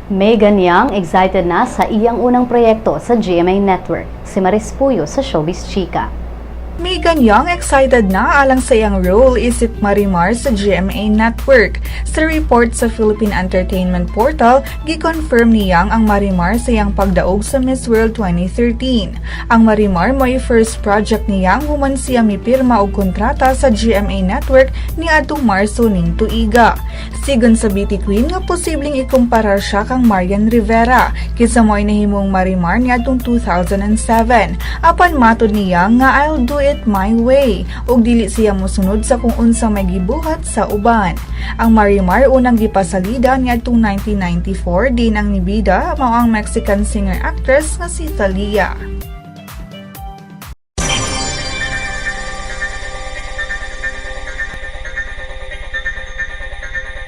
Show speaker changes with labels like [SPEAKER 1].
[SPEAKER 1] Megan Young excited na sa iyang unang proyekto sa GMA Network. Si Maris Puyo sa Showbiz Chika.
[SPEAKER 2] Megan Young excited na alang sa iyang role isip Marimar sa GMA Network. Sa report sa Philippine Entertainment Portal, gi-confirm ni Young ang Marimar sa iyang pagdaog sa Miss World 2013. Ang Marimar mo'y first project ni Young human siya mipirma og kontrata sa GMA Network ni adtong Marso ning tuiga. Sigon sa beauty queen nga posibleng ikumparar siya kang Marian Rivera, kinsa mo'y nahimong Marimar ni adtong 2007. Apan matod niya nga "I'll do it my way" ug dili siya mosunod sa kung unsa may gibuhat sa uban. Ang Marimar unang gipasalida niadtong 1994 din ang nibida mao ang Mexican singer-actress nga si Thalia.